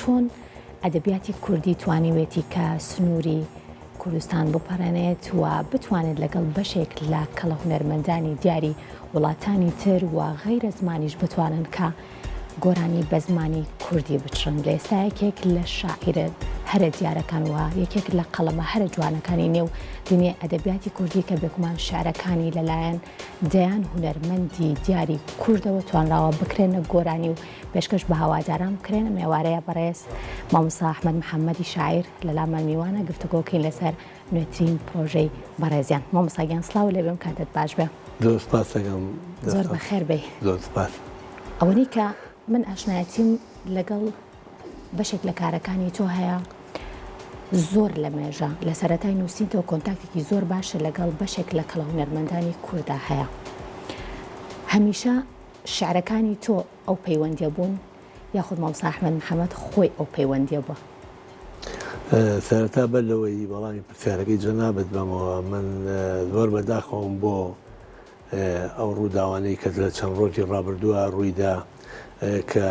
چۆن ئەدەبیاتی کوردی توانیوێتی کە سنووری کوردستان بپەڕێنێت و بتوانێت لەگەڵ بەشێک لە کەڵە هونەرمەندانی دیاری وڵاتانی تر و غەیرە زمانیش بتوانن کە گۆرانی بە زمانی کوردی بچڕن. لە ئێستا یەکێک لە شاعیرە هەرە دیارەکان و یەکێک لە قەڵەمە هەرە جوانەکانی نێو دنیای ئەدەبیاتی کوردی کە بێگومان شعرەکانی لەلایەن دەیان هونەرمەندی دیاری کوردەوە توانراوە بکرێنە گۆرانی و پێشکەش بە هەواداران بکرێن. ئەم ئێوارەیە بەڕێز مامۆستا ئەحمەد محەممەدی شاعیر لەلامان میوانە گفتوگۆکەین لەسەر نوێترین پرۆژەی بەڕێزیان. مامۆستا گیان سڵاو لێ بێم کاتت باش بێ. زۆر سپاس دەکەم. زۆر بەخێر بێی. زۆر سپاس. ئەوەنەی کە من ئاشنایەتیم لەگەڵ بەشێک لە کارەکانی تۆ هەیە زۆر لە مێژە لە سەرەتای نووسینتەوە کۆنتاکتێکی زۆر باشە لەگەڵ بەشێک لە کەڵە هونەرمەندانی کوردا هەیە هەمیشە شعرەکانی تۆ ئەو پەیوەندیە بوون یاخود مامۆستا ئەحمەد محەمەد خۆی ئەو پەیوەندیە بووە؟ سەرەتا بەر لەوەی وەڵامی پرسیارەکەی جەنابت بەمەوە من زۆر بەداخەوەم بۆ ئەو ڕووداوانەی کە لە چەند ڕۆژی ڕابردووە ڕوویدا کە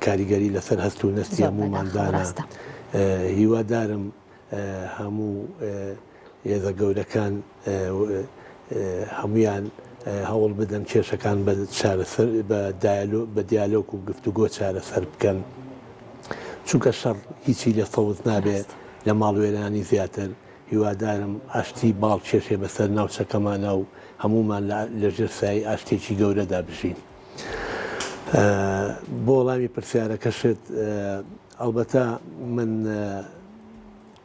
کاریگەری لەسەر هەست و نەستی هەموومان دانا. هیوادارم هەموو هێزە گەورەکان هەموویان هەوڵ بدەن کێشەکان بە چارەسەر بە دیالۆک و گفتوگۆ چارەسەر بکەن چونکە شەڕ هیچی لێ سەوز نابێ لە ماڵوێرانی زیاتر هیوادارم ئاشتی باڵ کێشێ بەسەر ناوچەکەمانا و هەموومان لە ژێر سایەی ئاشتێکی گەورەدا بژین. بۆ وەڵامی پرسیارەکەشت ئەڵبەتە من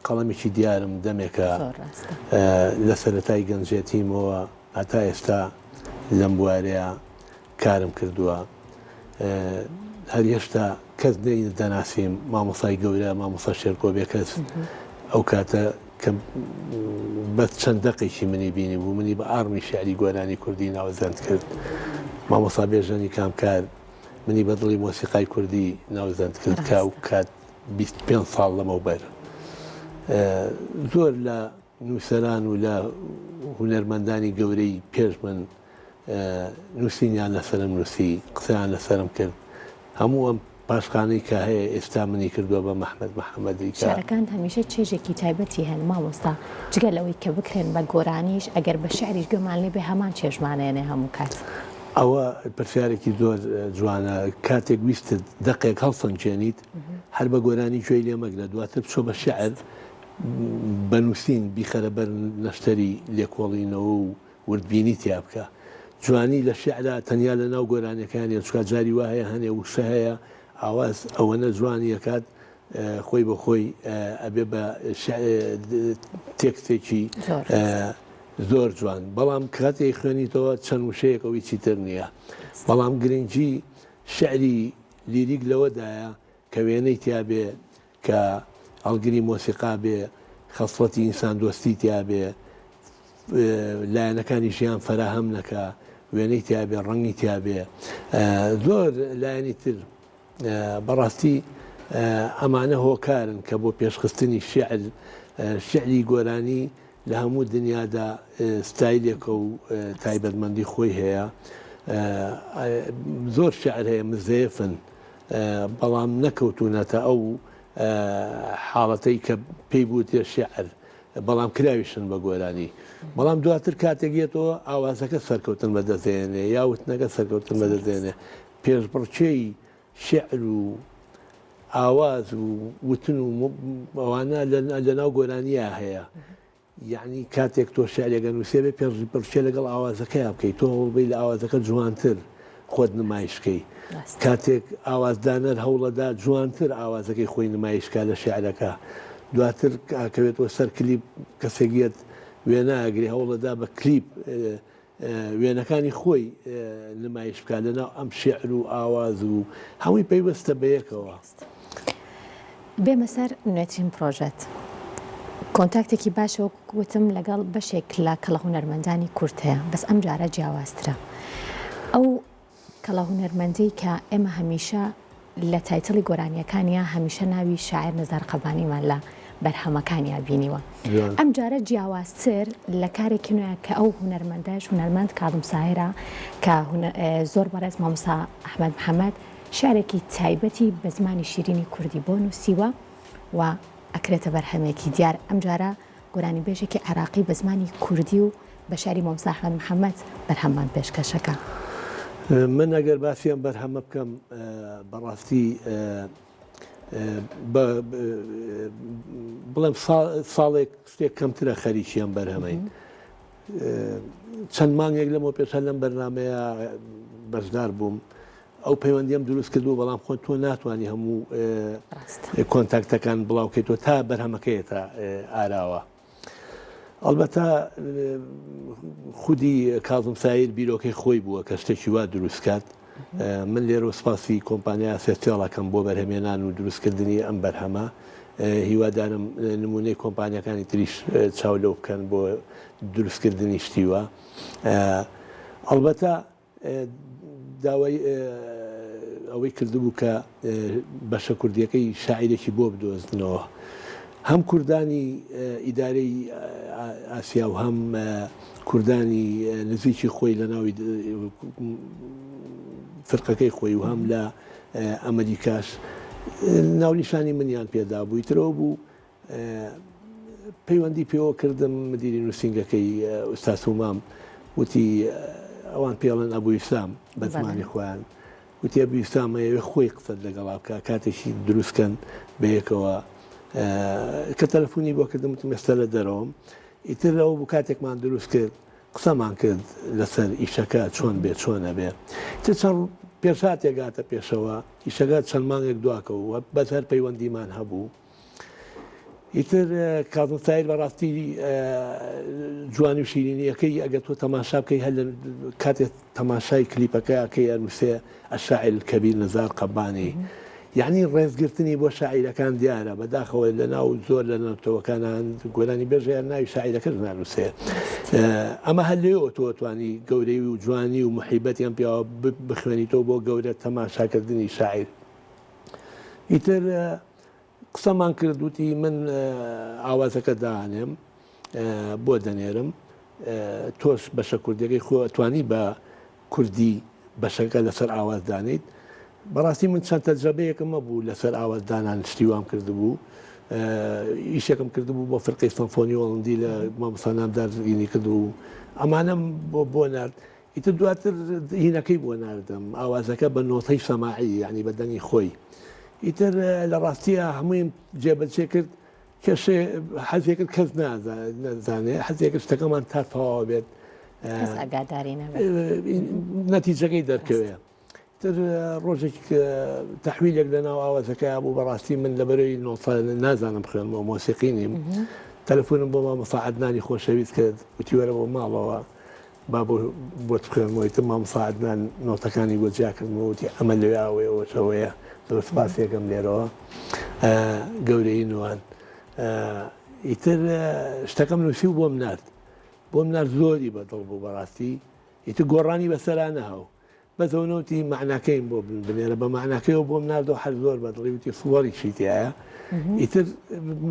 قەڵەمێکی دیارم دەمێکە لە سەرەتای گەنجێتیمەوە هەتا ئێستا لەم بوارەیە کارم کردووە هەر هێشتا کەس نەی دەناسیم مامۆسای گەورە مامۆسا شێرکۆ بێکەس ئەو کاتە کە بە چەند دەقێکی منی بینی بوو منی بە ئاڕمی شعری گۆرانی کوردی ناوزەند کرد مامۆسا بێژەنی کامکار منی بە دڵی مۆسیقای کوردی ناوزەند کرد کە ئەو کات 25 ساڵ لەمەوبەر زۆر لە نووسەران و لە هونەرمەندانی گەورەی پێش من نووسینیان لەسەرم نووسی، قسەیان لەسەرم کرد. هەموو ئەم پاشخانەی کە هەیە ئێستا منی کردووە بە مەحمەد محەمەدی کە. شعرەکانت هەمیشە چێژێکی تایبەتی هەن مامۆستا، جگە لەوەی کە بکرێن بە گۆرانیش، ئەگەر بە شعریش گوێمان لێ بێ هەمان چێژمان ئەیەنێ هەموو کات. ئەوە پرسیارێکی زۆر جوانە، کاتێک ویستت دەقێک هەڵسەنگێنیت هەر بە گۆرانی گوێی لێ مەگرە، دواتر بچۆ بە شعر بە نووسین بیخەرە بەر نەشتەری لێکۆڵینەوە و وردبینی تیا بکە. جوانی لە شیعرا تەنیا لە ناو گۆرانیەکان نیە چونکە جاری وا هەیە هەنێ وشە هەیە ئاواز ئەوەنە جوانی ئەکات خۆی بە خۆی ئەبێ بە تێکستێکی زۆر جوان بەڵام کاتێ خوێنیتەوە چەند وشەیەک ئەوی چیتر نییە بەڵام گرنگی شعری لیریک لەوەدایە کە وێنەی تیابێ کە هەڵگری مۆسیقا بێ، خەسڵەتی ئینساندۆستی تیا بێ، لایەنەکانی ژیان فەراهەم نەکا، وێنەی تیا بێ، ڕەنگی تیا بێ، زۆر لایەنی تر. بەڕاستی ئەمانە هۆکارن کە بۆ پێشخستنی شیعر، شیعری گۆرانی لە هەموو دنیادا ستایلێکە و تایبەتمەندی خۆی هەیە. زۆر شیعر هەیە مزەیەفن، بەڵام نەکەوتوونەتە ئەو حاڵەتەی کە پێی بوترێ شیعر، بەڵام کراویشن بە گۆرانی. بەڵام دواتر کاتێک یەتەوە ئاوازەکە سەرکەوتن بەدەست دێنێ یا وتنەکە سەرکەوتن بەدەست دێنێ. پێشبڕکێی شیعر و ئاواز و وتن و ئەوانە لەناو گۆرانییا هەیە. یەعنی کاتێک تۆ شیعرێک ئەنووسی ئەبێ پێشبڕکێ لەگەڵ ئاوازەکەیا بکەی تۆ هەوڵبەی لە ئاوازەکە جوانتر خۆت نمایش کەی کاتێک ئاوازدانەر هەوڵەدا جوانتر ئاوازەکەی خۆی نمایش کا لە شیعرەکە دواتر ئەکەوێتەوە سەر کلیپ کەسێک یەت وێنە ئەگرێ هەوڵەدا بە کلیپ وێنەکانی خۆی نمایش بکات لەناو ئەم شیعر و ئاواز و هەمووی پەیوەستە بەیەکەوە. بێمە سەر نوێترین پرۆژەت. کۆنتاکتێکی باشە وەک وتم لەگەڵ بەشێک لە کەڵە هونەرمەندانی کورد هەیە بەس ئەم جارە جیاوازترە. ئەو کەڵە هونەرمەندەی کە ئێمە هەمیشە لە title ی گۆرانیەکانیا هەمیشە ناوی شاعیر نزار قەبانیمان لە بەرهەمەکانیا بینیوە ئەم جارە جیاوازتر لە کارێکی نوێ کە ئەو هونەرمەندەش هونەرمەند کاظم ساهرە کە زۆر بەڕێز مامۆستا ئەحمەد محەمەد. شیعرێکی تایبەتی بە زمانی شیرینی کوردی بۆ نووسیوە و ئەکرێتە بەرهەمێکی دیار، ئەمجارە گۆرانیبێژێکی عێراقی بە زمانی کوردی و بە شیعری مامۆستا ئەحمەد محەمەد بەرهەممان پێشکەشەکا. من ئەگەر باسی ئەم بەرهەمە بکەم بەڕاستی بڵێم ساڵێک شتێک کەمترە خەریکی ئەم بەرهەمەین. چەند مانگێک لەمەو پێش هەر لەم بەرنامەیە بەشدار بووم ئەو پەیوەندیم دروست کردو بەڵام خۆ تۆ ناتوانانی هەموو کۆنتاکتەکان بڵاوکەیتەوە تا بەرهەمەکەیەتە ئاراوە ئەڵبەتە خودی کازم سایر بیرۆکەی خۆی بووە کە شتێکی وا دروستکات من لێرەوە سپاسی کۆمپانیای ئاسیاتێڵ ئەکەم بۆ بەرهەمێنان و دروستکردنی ئەم بەرهەمە هیوادارم نمونەی کۆمپانیاکانی تریش چاو لەو بکەن بۆ دروستکردنی شتی وا ئەڵبەتە داوای ئەوەی کردبوو کە بەشە کوردیەکەی شاعیرێکی بۆ بدۆزنەوە هەم کوردانی ئیدارەی ئاسیا و هەم کوردانی نزیکی خۆی لە ناوی فرقەکەی خۆی و هەم لە ئەمریکاش ناونیشانی منیان پێدا بووی ترەوە بوو پەیوەندی پێوە کردم مدیری نووسینگەکەی ئوستاز هومام وتی ئەوان پێڵێن ئەبو ئیسلام بە زمانی خۆیان وتی ئەبو ئیسلام ئەیەوێ خۆی قسەت لەگەڵا بکا کاتێکی دروستکەن بەیەکەوە کە تەلەفۆنی بۆ کردم وتم ئێستا لە دەرەوەم ئیتر ئەوە بوو کاتێکمان دروست کرد قسەمان کرد لەسەر ئیشەکە چۆن بێ چۆن ئەبێ ئیتر چەند پێشهاتێک هاتە پێشەوە ئیشەکە چەند مانگێک دواکەوە بەس هەر پەیوەندیمان هەبوو ئیتر کازم سایر بەڕاستی جوانی و شیرینیەکەی ئەگەر تۆ تەماشا بکەی هەر لە کاتێک تەماشای کلیپەکە ئەکەی ئەنووسێ الشاعر الکبیر نزار قەبانی یعنی ڕێزگرتنی بۆ شاعیرەکان دیارە بەداخەوە لە ناو زۆر لە نەتەوەکانان گۆرانی بێژەیان ناوی شاعیرەکەش نانووسێ ئەمە هەر لێەوە تۆ توانی گەورەی و جوانی و محیبەتیان پیاوە بخوێنیتەوە بۆ گەورە تەماشاکردنی شاعیر ئیتر قسەمان کرد وتی من ئاوازەکە دانێم بۆ دەنێرم تۆش بەشە کوردیەکەی خۆ ئەتوانی بە کوردی بەشەکە لەسەر ئاواز دانیت بەڕاستی من چەند تەجرەبەیەکم هەبوو لەسەر ئاواز دانان شتی وام کردبوو ئیشێکم کردبوو بۆ فرقەی سەمفۆنی هۆڵندی لە مامۆستا نامدار زگینی کردبوو ئەمانەم بۆ بۆ نارد ئیتر دواتر هینەکەی بۆ ناردم ئاوازەکە بە نۆتەی سەماعی یعنی بە دەنگی خۆی ئیتر لە ڕاستیە هەموویم جێبەجێ کرد کەشێ حەزێ کرد کەس نازانێ حەزێ کرد شتەکەمان تا تەواو بێت کەس ئاگاداری نەبێت نەتیجەکەی دەرکەوێ تر ڕۆژێک تەحویلێک لە ناو ئاوازەکەیا بوو بەڕاستی من لەبەرەی نۆتە نازانم بخوێنمەوە مۆسیقی نیم تەلەفۆنم بۆ مامۆستا عەدنانی خۆشەویست کرد وتی وەرە بۆ ماڵەوە با بۆ بۆت بخوێنمەوە ئیتر مامۆستا عەدنان نۆتەکانی بۆ جیا کردمەوە وتی ئەمە لەوێ ئەوەیە ئەوەش ئەوەیە زۆر سپاسیەکەم لێرەوە گەورەی نوان ئیتر شتەکەم نووسی و بۆم نارد بۆم نارد زۆری بەدڵ بوو بەڕاستی ئیتر گۆڕانی بەسەرا نەهاو بەس ئەو نەوتی مەعناکەیم بۆ بنێرە بە مەعناکەیەوە بۆم ناردەوە هەر زۆر بەدڵی وتی سوەڕیشی تایە ئیتر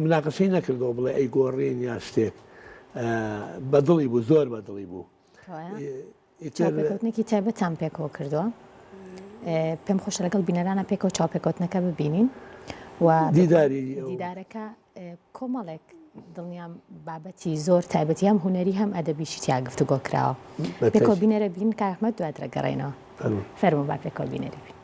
مناقەشەی نەکردەوە بڵێ ئەی گۆڕین یا شتێک بەدڵی بوو زۆر بەدڵی بوو چاوپێکەوتنێکی تایبەتان پێکەوە کردووە پێم خۆشە لەگەڵ بینەرانە پێکەوە چاوپێکەوتنەکە ببینین و دیداری دیدارەکە کۆمەڵێک دڵنیام بابەتی زۆر تایبەتی هەم هونەری هەم ئەدەبیشی تیا گفتوگۆ کراوە. پێکەوە بینەرە بین کاک ئەحمەد دواتر ئەگەڕێینەوە. فەرموو با پێکەوە بینەری بین.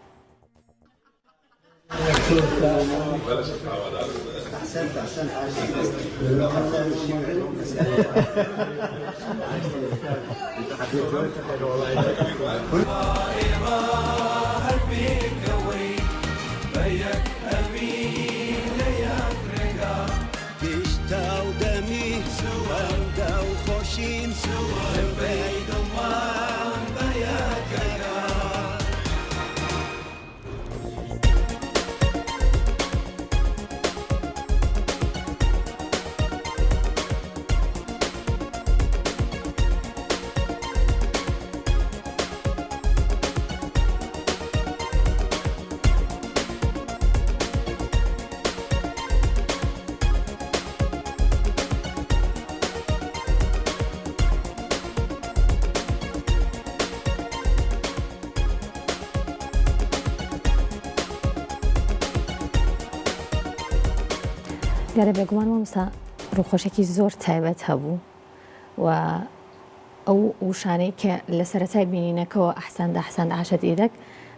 دیارە بێگومان مامۆستا ڕووخۆشێکی زۆر تایبەت هەبوو و ئەو وشانەی کە لە سەرەتای بینینەکەوە ئەحسەند ئەحسەند عاشت ئیدەک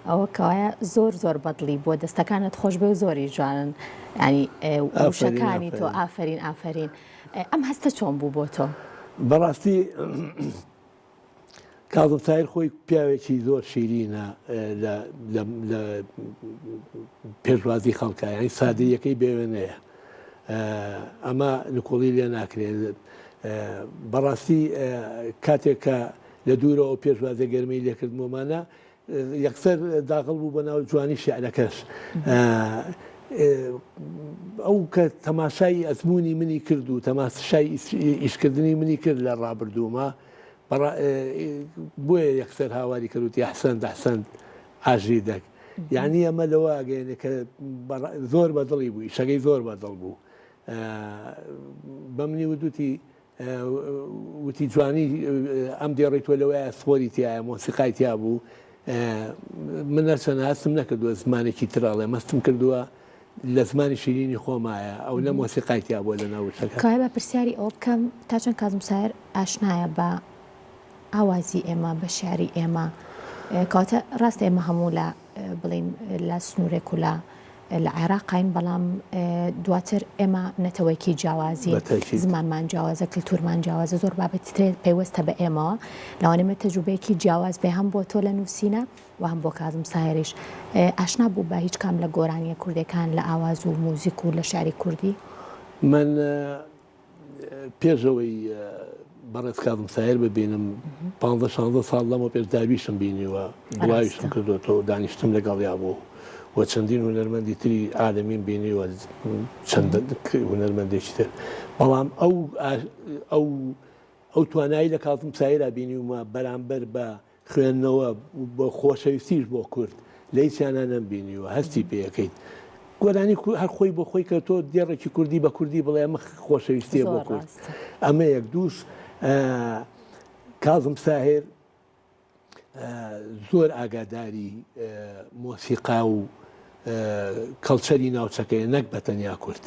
ئەوە کەوایە زۆر زۆر بەدڵی بووە دەستەکانت خۆش بێ و زۆری جوانن ینی وشەکانی تۆ ئافرین ئافرین ئەم هەستە چۆن بوو بۆ تۆ؟ بەڕاستی کازم سایر خۆی پیاوێکی زۆر شیرینە لە پێشوازی خەڵکە یانی سادەیەکەی بێوێنەیە ئەمە نکۆڵی لێ ناکرێت بەڕاستی کاتێک کە لە دوورەوە پێشوازە گەرمی لێکردمۆمانە یەکسەر داخڵ بوو بە ناو جوانی شعرەکەش ئەو کە تەماشای ئەزمموی منی کرد و تەماشای ئیشکردنی منی کرد لە ڕابردوومە بۆیە یەکسەر هاواری کردوتی ئەحسەند ئەحسەند ئاژری دەک یعنی ئەمە لەوە ئەگەێنێ کە زۆر بەدڵی بوو ئیشەکەی زۆر بەدڵ بوو بەمنی ودوتی وتی جوانی ئەم دێڕەی تۆ لەوەیە سپۆری تایە مۆسیقای تیا بوو من هەرچەند هەستم نەکردووە زمانێکی تر ئەڵێم هەستم کردووە لە زمانی شیرینی خۆمایە ئەو نە مۆسیقای تیا بووە لە ناو وشەکە. کەوایە با پرسیاری ئەوە بکەم تا چەند کازم ساهر ئاشنایە بە ئاوازی ئێمە بە شیعری ئێمە کەواتە ڕاستە ئێمە هەموو لە بڵێین لە سنوورێک و لە لە عێراقین بەڵام دواتر ئێمە نەتەوەیەکی جیاوازین زمانمان جیاوازە کللتورمان جیاوازە زۆر بابەتی ترێ پەیوەستە بە ئێمەوە لەوانەیە تەجروبەیەکی جیاواز بێ هەم بۆ تۆ لە نووسینە و هەم بۆ کازم سایەریش ئاشنا بوو بە هیچ کام لە گۆرانیە کوردەکان لە ئاواز و موزیک و لە شعری کوردی؟ من پێش ئەوەی بەڕێز کازم سایر ببینم پانزە شانزە ساڵ لەمە پێش داویشم بینیوە بڵاویشم کردوێتەوە دانیشتم لەگەڵیا بوو و چەندین هونەرمەندی تری عالەمیم بینیوە چەند هونەرمەندێکی تر بەڵام ئەو ئەو ئەو توانایی لە کازم سایرا بینیومە بەرامبەر بە خوێندنەوە بە خۆشەویستیش بۆ کورد لە هیچیانا نەمبینیوە هەستی پێ ئەکەیت گۆرانی هەر خۆی بۆ خۆی کە تۆ دێڕێکی کوردی بە کوردی بڵێ ئەمە خۆشەویستیە بۆ کورد ئەمە یەک دووش کازم ساهر زۆر ئاگاداری مۆسیقا و culture ی ناوچەکەیە نەک بە تەنیا کورد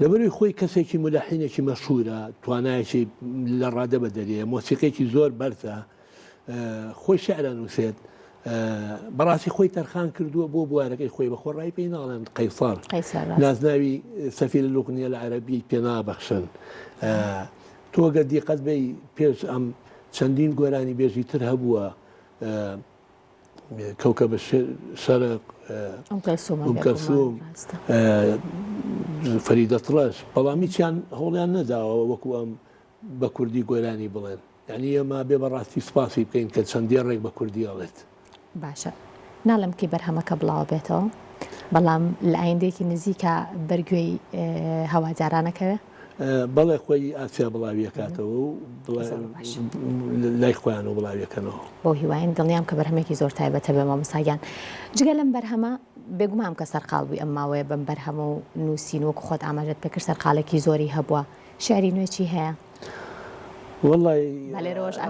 لەبەروی خۆی کەسێکی مولەحینێکی مەشهورە توانایەکی لە ڕادە بەدەرەیە مۆسیقێکی زۆر بەرزە خۆی شعر ئەنووسێت بەڕاستی خۆی تەرخان کردووە بۆ بوارەکەی خۆی بە خۆڕایی پێی ناڵێن قەیسەر نازناوی سەفیر الأغنية العربية پێ نابەخشن تۆ گەر دیقەت بەی پێش ئەم چەندین گۆرانی بێژی تر هەبووە کەوکەب شەرق ئوم کەلسوم فەریدە تڕەش بەڵام هیچیان هەوڵیان نەداوە وەکو ئەم بە کوردی گۆرانی بڵێن یانی ئێمە بێ بەڕاستی سوپاسی بکەین کە چەند دێڕێک بە کوردی ئەڵێت. باشە ناڵێم کەی بەرهەمەکە بڵاوە بێتەوە بەڵام لە ئایندەیەکی نزیکا بەر گوێی هەواداران ئەکەوێ؟ بەڵێ خۆی ئاسیا بڵاویەکاتەوە و لای خۆیانەوە بڵاویەکەنەوە. بەو هیواین دڵنیام کە بەرهەمێکی زۆر تایبەتە بێ مامۆستا گیان. جگە لەم بەرهەمە بێگومانم کە سەرقاڵ بووی ئەم ماوەیە بەم بەرهەمە و نووسین وەکو خۆت ئاماژەت پێکرد سەرقاڵێکی زۆری هەبووە شیعری نوێ چی هەیە؟ وەڵای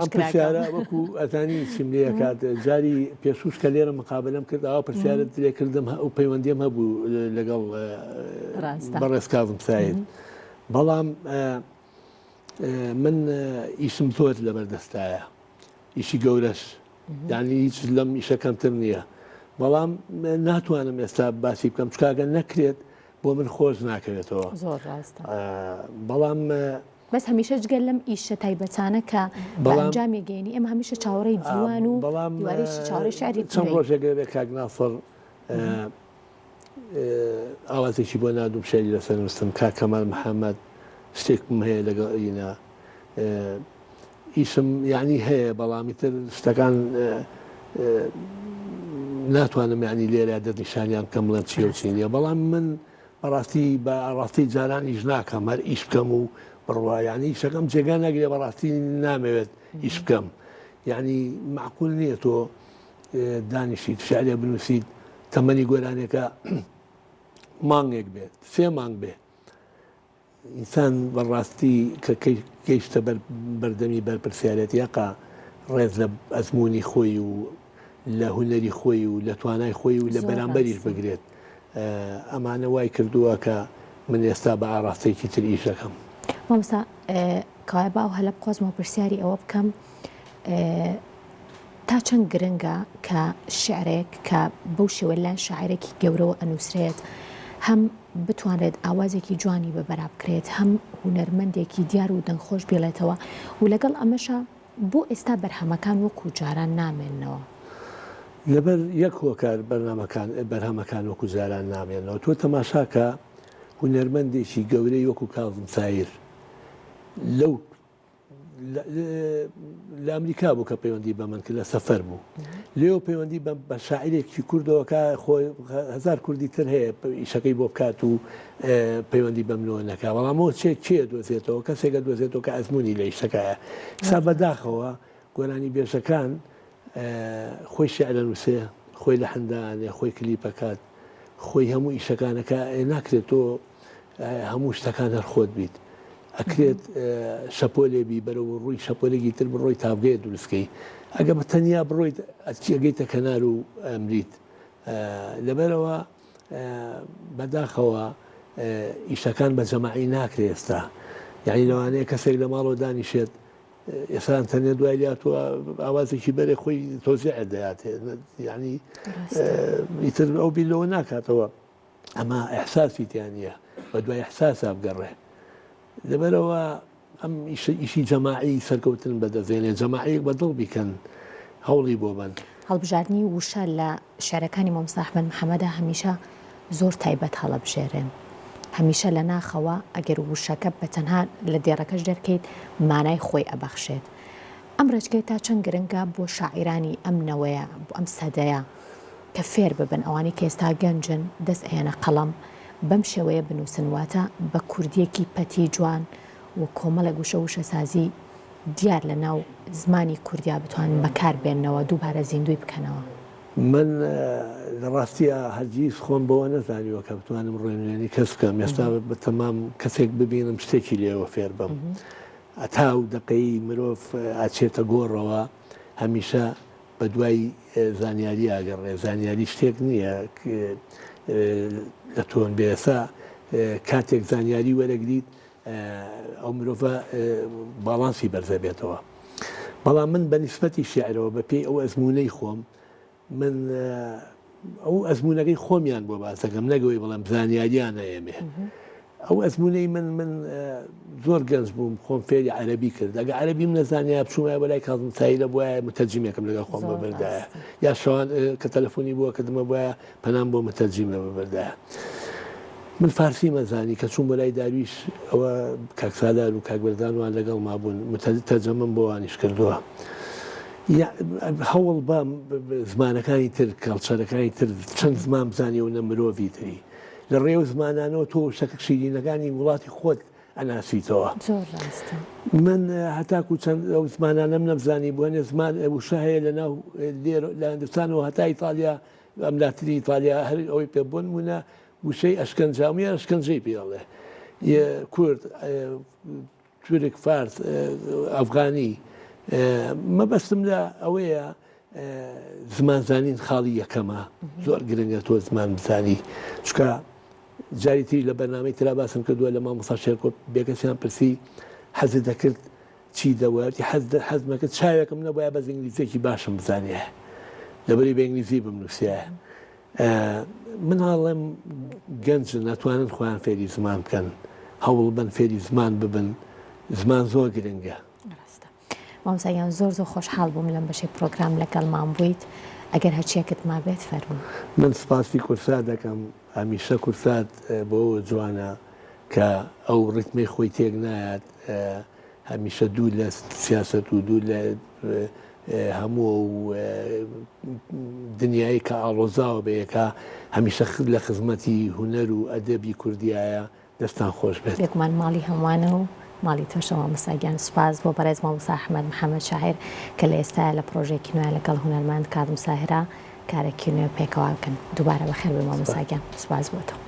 ئەم پرسیارە وەکو ئەزانی چیم لێ کات جاری پێشوش کە لێرە مقابلەم کرد ئەوە پرسیارت لێ کردم ئەو پەیوەندیم هەبوو لەگەڵ بەڕێز کازم ساید بەڵام من ئیشم زۆر لەبەردەستایە ئیشی گەورەش یعنی هیچ لەم ئیشە کەمتر نییە بەڵام ناتوانم ئێستا باسی بکەم چکاگە نەکرێت بۆ من خۆش ناکەوێتەوە زۆر ڕاستە بەڵام بەس هەمیشە جگە لەم ئیشە تایبەتانە کە بە ئەنجامی گەینی ئێمە هەمیشە چاوەڕێی دیوان و بەڵام دیوارەی چاوەڕێی شعری چەند ڕۆژێک دەبێت کاک ناسڕ ئاوازێکی بۆ ناردوم شعری لەسەر نووسم کاک کەمال محەممەد شتێکم هەیە لەگەڵ ئینا ئیشم یعنی هەیە بەڵام ئیتر شتەکان ناتوانم یعنی لێرە دەستنیشانیان بکەم بڵێم چیە و چی نییە بەڵام من بەڕاستی بە ڕاستی جاران ئیش ناکەم هەر ئیش بکەم و بڕوا یعنی ئیشەکەم جێگا ناگرێ بەڕاستی نامەوێت ئیش بکەم یعنی معقول نییە تۆ دانیشیت شعرێ بنووسیت تەمەنی گۆرانێکە مانگێک بێت سێ مانگ بێ ئینسان بەڕاستی کە گەیشتە بەر بەردەمی بەرپرسیارێتی هەقە ڕێز لە ئەزموونی خۆی و لە هونەری خۆی و لە توانای خۆی و لە بەرامبەریش بگرێت. ئەمانە وای کردووە کە. من ئێستا بە ئاڕاستەیەکی تر ئیش دەکەم. مامۆستا کەوایە با ئەو هەلە بقۆزمەوە پرسیاری ئەوە بکەم تا چەند گرنگە کە شیعرێک کە بەو شێوە لەلایەن شاعیرێکی گەورەوە ئەنووسرێت هەم بتوانرێت ئاوازێکی جوانی بە بەرا بکرێت هەم هونەرمەندێکی دیار و دەنگخۆش بیڵێتەوە و لەگەڵ ئەمەشا بۆ ئێستا بەرهەمەکان وەکو جاران نامێننەوە؟ لەبەر یەک هۆکار بەرنامەکان بەرهەمەکان وەکو جاران نامێنەوە تۆ تەماشاکە هونەرمەندێکی گەورەی وەکو کازم سایر لەو لە ئەمریکا بوو کە پەیوەندی بە من کرد لە سەفەر بوو لێو پەیوەندی بە شاعرێکی کوردەوە کە خۆی هەزار کوردی تر هەیە ئیشەکەی بۆ بکات و پەیوەندی بە منەوە نەکا بەڵام ئەوە چێ کێ دۆزێتەوە کەسێکە دۆزێتەوە کە ئەزمموی لە ئیشەکایە سا بەداخەوە گۆرانی بێژەکان خۆی شعرە نووسێ خۆی لە حندانێ خۆی کلیپەکات خۆی هەموو ئیشەکانەکە ناکرێت تۆ هەموو شتەکان هەر خۆت بیت ئەکرێت شەپۆلێ بی بەرەو ڕووی شەپۆلێکی تر بڕۆی تاڤگەیە دروستکەی ئەگە بە تەنیا بڕۆیت ئەچی ئەگەیتە کەنار و ئەمریت لەبەرەوە بەداخەوە ئیشەکان بە جەماعی ناکرێ ئێستا یعنی لەوانەیە کەسێک لە ماڵەوە دانیشێت ئێستا ئەنتەرنێت دوای لاتوە ئاوازێکی بەرێ خۆی تۆزیع دەیاتێ یعنی ئیتر ئەو بیر لەوە ناکاتەوە ئەمە ئیحساسی تیا نییە بە دوای ئیحساسا بگەڕێ لەبەرەوە ئەم ئیشی جەماعی سەرکەوتن بەدەستێنێ جەماعیەک بە دڵ بیکەن هەوڵی بۆ بەن. هەڵبژاردنی وشە لە شیعرەکانی مامۆستا ئەحمەد محەمەدا هەمیشە زۆر تایبەت هەڵەبژێرێن. هەمیشە لە ناخەوە ئەگەر وشەکە بە تەنها لە دێڕەکەش دەرکەیت مانای خۆی ئەبەخشێت. ئەم ڕێچکەیە تا چەند گرنگە بۆ شاعیرانی ئەم نەوەیە، بۆ ئەم سەدەیە؟ کە فێر ببن ئەوانەی کە ئێستا گەنجن دەست ئەیەنە قەڵەم بەم شێوەیە بنووسن واتە بە کوردیەکی پەتی جوان و کۆمەڵێک وشە وشەسازی دیار لە ناو زمانی کوردیا بتوانن بەکار بێننەوە دووبارە زیندووی بکەنەوە. من لە ڕاستیا هەرگیز خۆم بەوە نەزانیوە کە بتوانم ڕێنوێنی کەس بکەم ئێستا بەتەمام کەسێک ببینم شتێکی لێوە فێر بم ئەتا و دەقەی مرۆڤ ئەچێتە گۆڕەوە هەمیشە بەدوای زانیاری ئەگەڕێ، زانیاری شتێک نییە لە تۆن بێ، ئێستا کاتێک زانیاری وەرەگریت ئەو مرۆڤە باڵانسی بەرزەبێتەوە. بەڵام من بە نیسبەتی شیعرەوە بە پێی ئەو ئەزموونەی خۆم من ئەو ئەزموونەکەی خۆمیان بۆ باس دەکەم نەک ئەوەی بڵێم زانیاریان ئەیەمێ. ئەو ئەزموونەی من من زۆر گەنج بووم خۆم فێری عەرەبی کرد ئەگە عەرەبیم نەزانیا بچوومایە بۆ لای کازم سایلە بوایە متەرجیمێکم لەگەڵ خۆم ببردایە یا شەوان کە تەلەفۆنی بووە کردمە بوایە پەنام بۆ متەرجیمە ببردایە من فارسی مەزانی کە چووم بۆ لای دارویش ئەوە کاک سالار و کاک بەرزان وان لەگەڵ مابوون تەرجەمەم بۆ وانیش کردووە هەوڵ بە زمانەکانی تر کەڵچەرەکانی تر چەند زمان بزانی و نە مرۆڤی تری لە ڕێی ئەو زمانانەوە تۆ شەکر شیرینەکانی وڵاتی خۆت ئەناسیتەوە. زۆر ڕاستە. من هەتاکو چەند ئەو زمانانەم نەمزانی بوو هەنێ زمان وشە هەیە لە ناو لێرە لە هندستانەوە هەتا ئیتالیا ئەملاتری ئیتالیا هەر ئەوەی پێ بۆ نموونە وشەی ئەشکەنجە هەموویان ئەشکەنجەی پێ ئەڵێ کورد تورک فارس ئەفغانی مەبەستم لە ئەوەیە زمان زانین خاڵی یەکەمە زۆر گرنگە تۆ زمان بزانی چکە جاری تری لە بەرنامەی ترا باسم کردووە لە مامۆستا شێرکۆ بێکەسیان پرسی حەزت دەکرد چی دەوەتی حەز حەزمەکە چاوێکم نەبووە بەس ئینگلیزیەکی باشم بزانیە لەبەری بە ئینگلیزی بمنووسایە من ئاڵێم گەنجن ئەتوانن خۆیان فێری زمان بکەن هەوڵ بن فێری زمان ببن زمان زۆر گرنگە. ڕاستە مامۆستا گیان زۆر زۆر خۆشحاڵ بووم لەم بەشەی پرۆگرام لەگەڵمان بوویت ئەگەر هەرچیەکت مابێت فەرموو. من سپاسی کورسات دەکەم هەمیشە کورسات بۆ جوانە کە ئەو ڕیتمەی خۆی تێک نایات هەمیشە دوور لە سیاسەت و دوور لە هەموو ئەو دنیای کە ئاڵۆزاوە بە یەکا هەمیشە لە خزمەتی هونەر و ئەدەبی کوردیایە دەستان خۆش بێت. بێگومان ماڵی هەمووانە و ماڵی تۆشە مامۆستا گیان سوپاس بۆ بەڕێز مامۆستا ئەحمەد محەمەد شاعیر کە لە ئێستایا لە پڕۆژەیەکی نوێ لەگەڵ هونەرمەند کاظم ساهرا کارێکی نوێ پێکەوە بکەن دووبارە بەخێر بێی مامۆستا گیان سوپاس بۆ تۆ.